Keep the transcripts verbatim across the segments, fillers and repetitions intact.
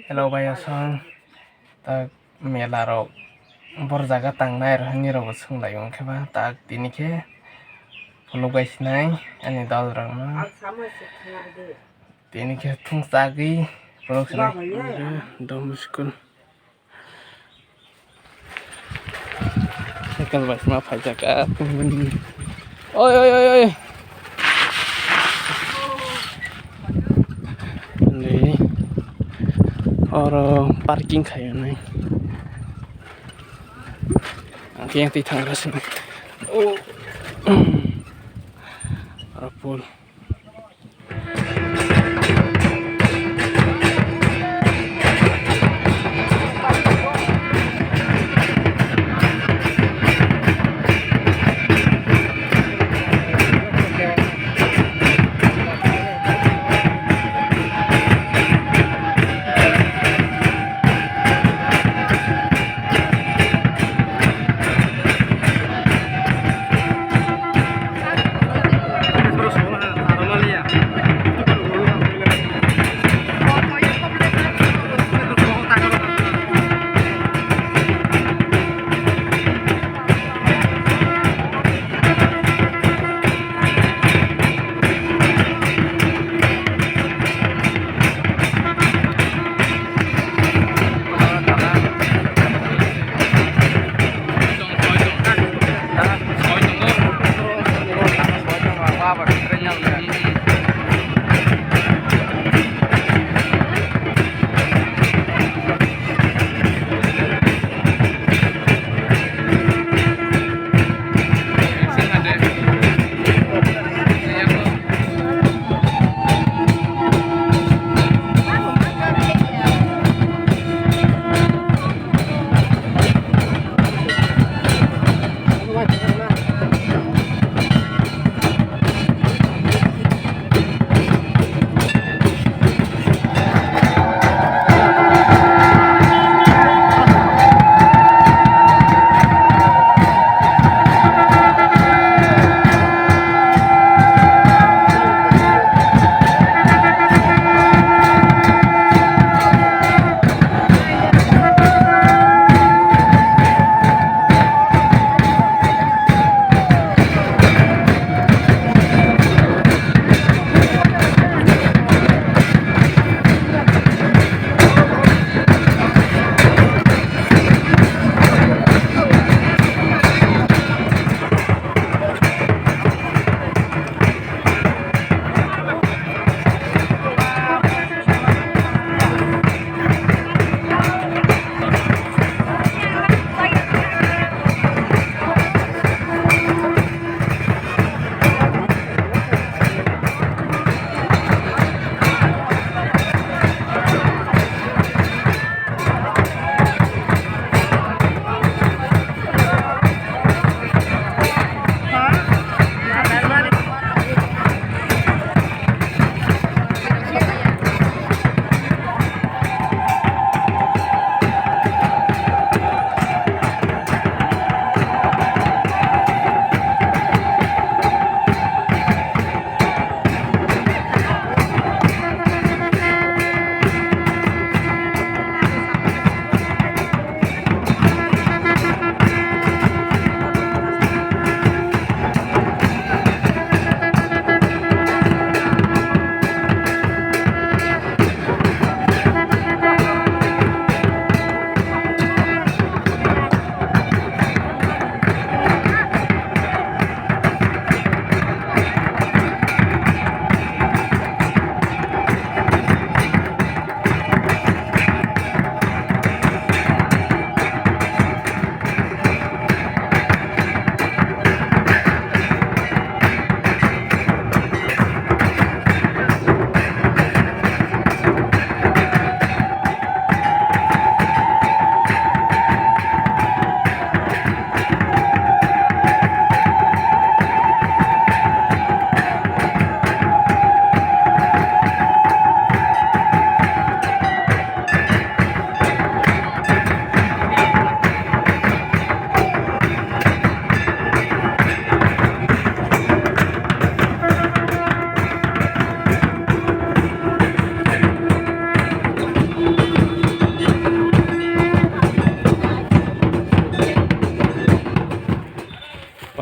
Hello bai asong, tak mela rok bor jaga tangnai rok hinwi rok bo swnglai wngkhe ba, tak tini khe phunuk bai sinai ani dol rok no. Tini khe thung chagwi phunuk sinai. Dom school. Cycle bai ma phaijak ah. Oi, oi, oi, oi. Ni oro parking khayo nai. Ang khe yang twi thangra sini. Oh. Oro pool.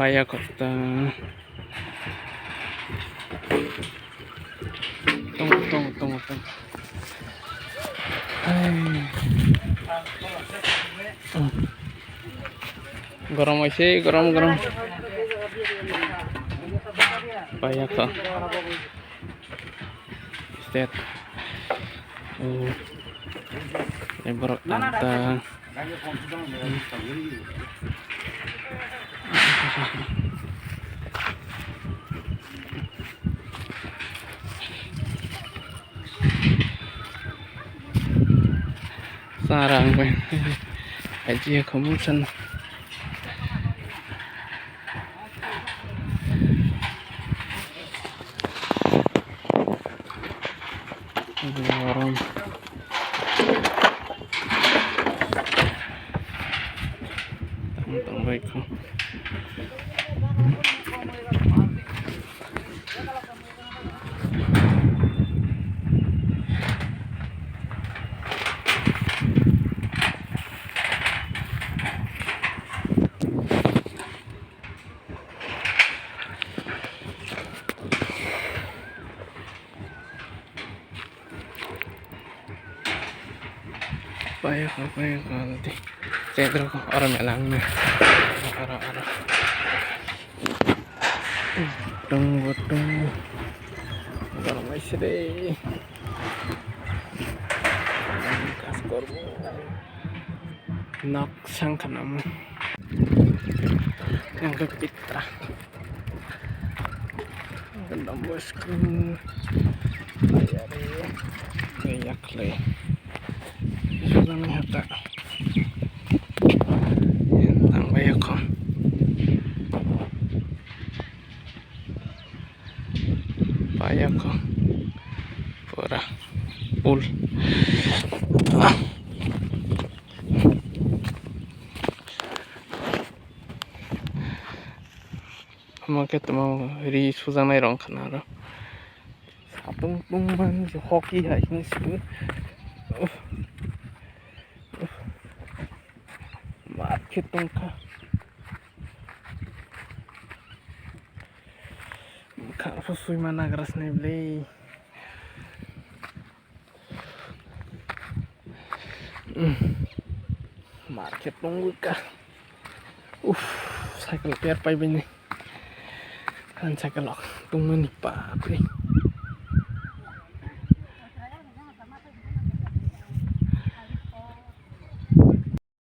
Paya kota. Tong, tong, tong, tong. Hai. Gorom aise, gorom, gorom. Paya kho. State. Oh. Ini borok tang tang. Sarang bai. Aji kamu san. Tang tang bai kho. Paya kho, paya kho, nanti. Cedro kho, oro melang na. Oro, oro. Tung, tung. Oro mai sede. Kas korbo. Nok sang khanam. Yang ke pitra. Ganda bos kru. Ayare. Yakle. Sudah ni hata. Yang tang bayar kho. Paya kho. Pura. Full. Ah. Omo khe tamo ri sujaknai rok wngkha na aro. Satung tungmani hockey hai hwnwi sio. Mar khe tongkha. Bwkhak pho swima nagra sini bwle. Mar khe tongwi ka. Uff, cycle tier pai bini. Kan cycle rok tongmani bapre.